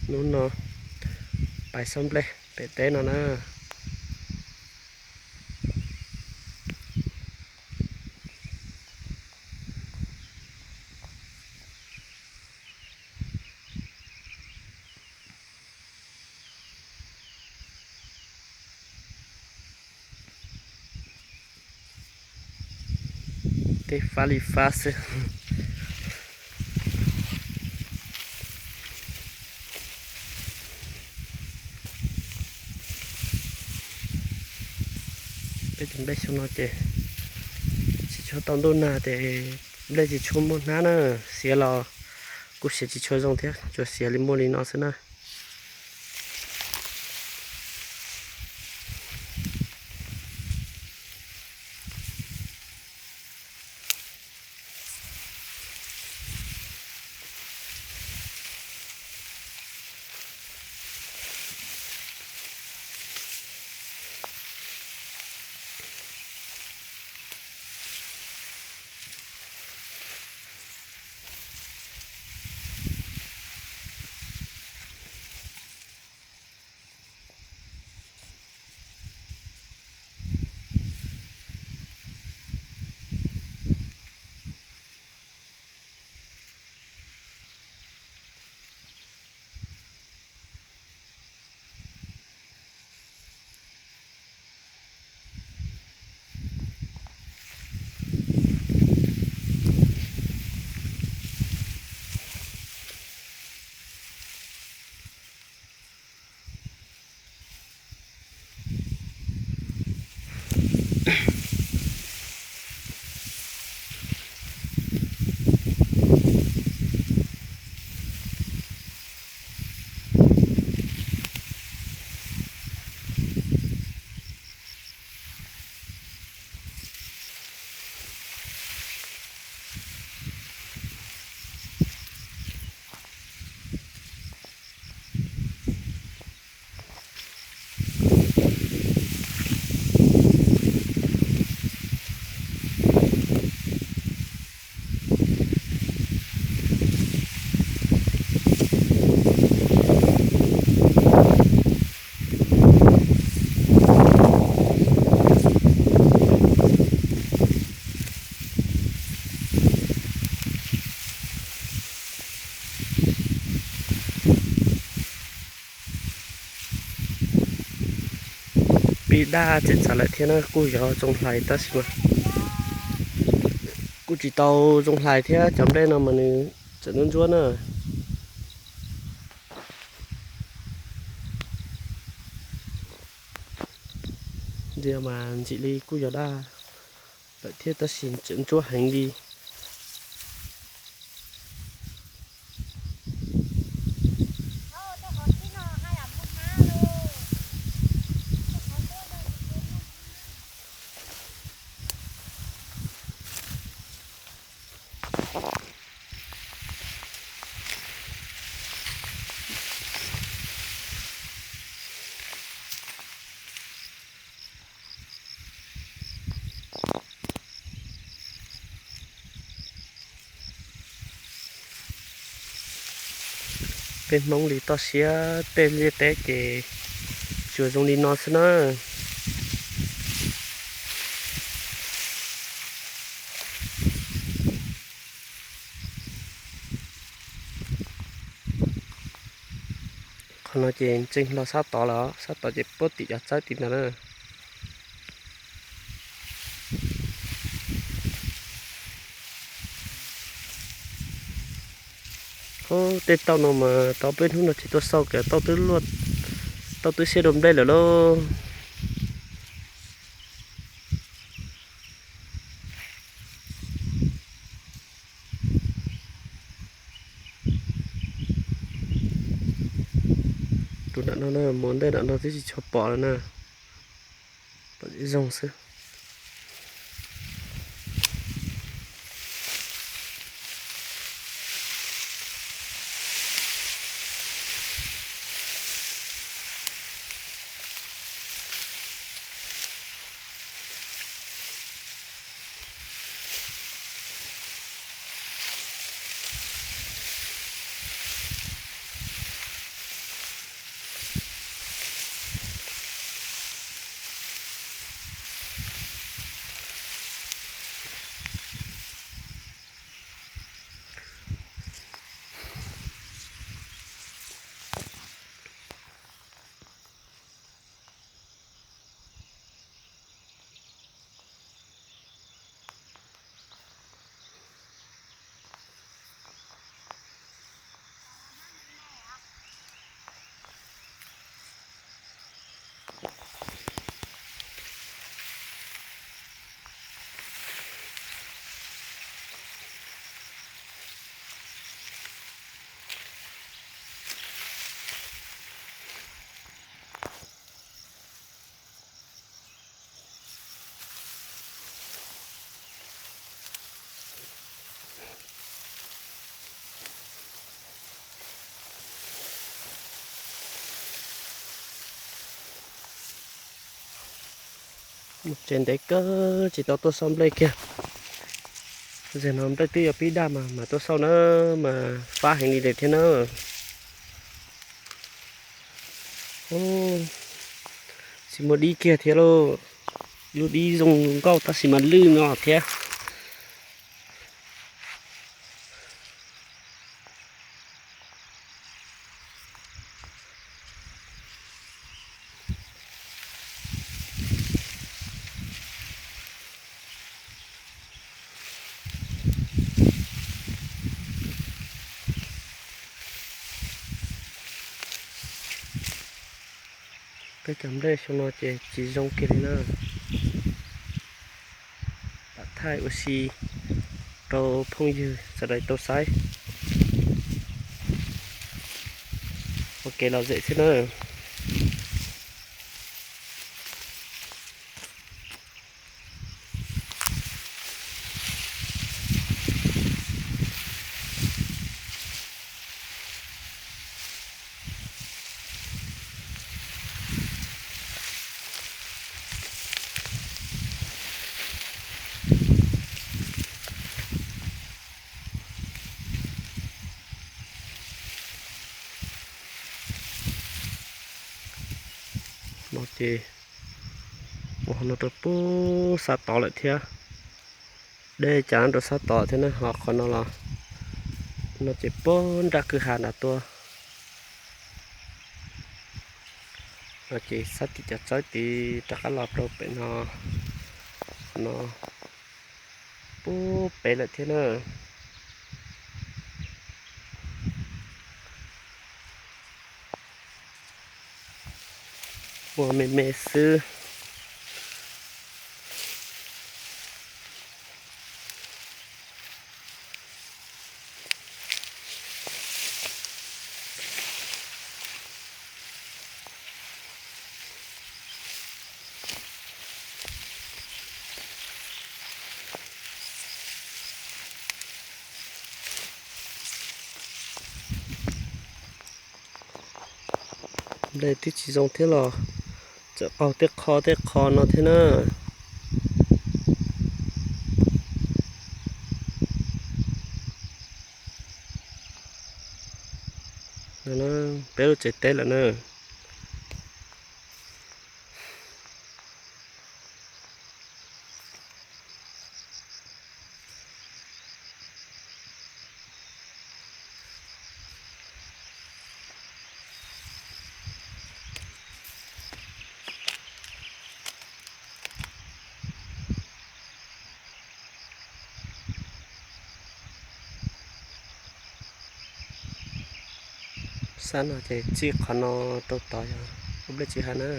Hnub no pais xauj nplej pem teb no na. Tej fab li fab xwb. Peb tus nplej xyoo no ces tsis tshua tau ntuj nag ces nplej tsis tshua muaj hnab na, siav los kuj siav tsis tshua zoo thiab, tsuas siav li muaj li no xwb na. Pib daj tseem txav lawm thiab na, kuj yuav zoo hlais tab sis mas kuj tsis tau zoo hlais thiab, cov nplej no mas nws tseem ntsuab ntsuab na. Ntsia mas ntxim li kuj yuav daj lawm thiab tab sis tseem ntsuab heev li. Peb Hmoob li toj siab tej liaj teb ces tsuas zoo li no xwb na. Qhov no ces ntseeg los sab tod lawm, sab tod ces puab tim cov txawb tim ntawd na. Ub, tej tauj no mas tau peb hnub no tsis tuaj xauj kiag tauj twb luaj, tauj twb siab dua nplej lawm lauj. Tus nram no na, mus ntej nram no twb tsis tshua pom lawm na, pom zoo xwb. Tsev ntev kawg tsis tau tuaj xauj nplej kiag. Zaum no nplej twb yuav pib daj mas mam tuaj xauj na, mas fab heev li lawm thiab na. Tsis muaj dib kiag thiab lauj. Lub dib zoo nkauj tab sis mas lwj no thiab. Peb cov nplej xyoo no ces tsis zoo kiag li na. Pam thaij ua si rau phooj ywg sawv daws tau saib ua kev lom zem xwb na. No ces mus hauv no rau pub sab tod lawm thiab. Deb cas rau sab tod thiab na, ho qhov no los no ces pub nraj kwj ha nram tuaj. No ces sab tim cov txawb tid rov qab los rau pem no, qhov no pub pem lawm thiab na. Ua me me xwb. Nplej twb tsis zoo thiab los txawm qaug tej qho tej qho no thiab na. Peb lub tsev teb lawm na. Sab no ces txij qhov no rau tod yog ua nplej tsw ha na.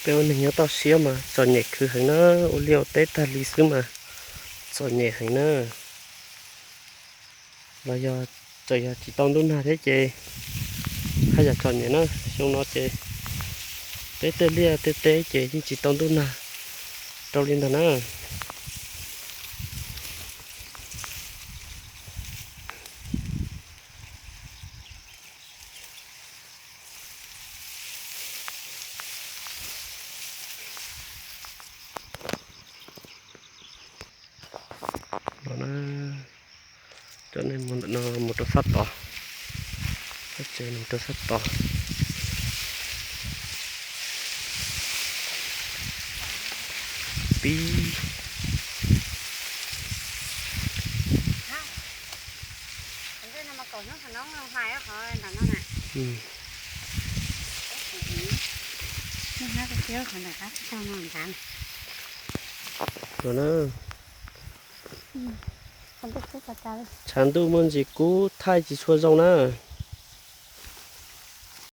Peb ua neeg nyob toj siab mas txom nyem khwv heev na, ua liaj ua teb tag li xwb mas txom nyem heev na. Los yog txawm yog tsis tau ntuj nag thiab ces haj yam txom nyem na. Xyoo no ces peb tej liaj tej teb ces yeej tsis tau ntuj nag rau li ntag na. No na, coj nej mus ntawm no mus rau sab tod. Tsev mus rau sab tod. Pib. Tshav ntuj muaj ntsis kub thaij tsis tshua zoo na.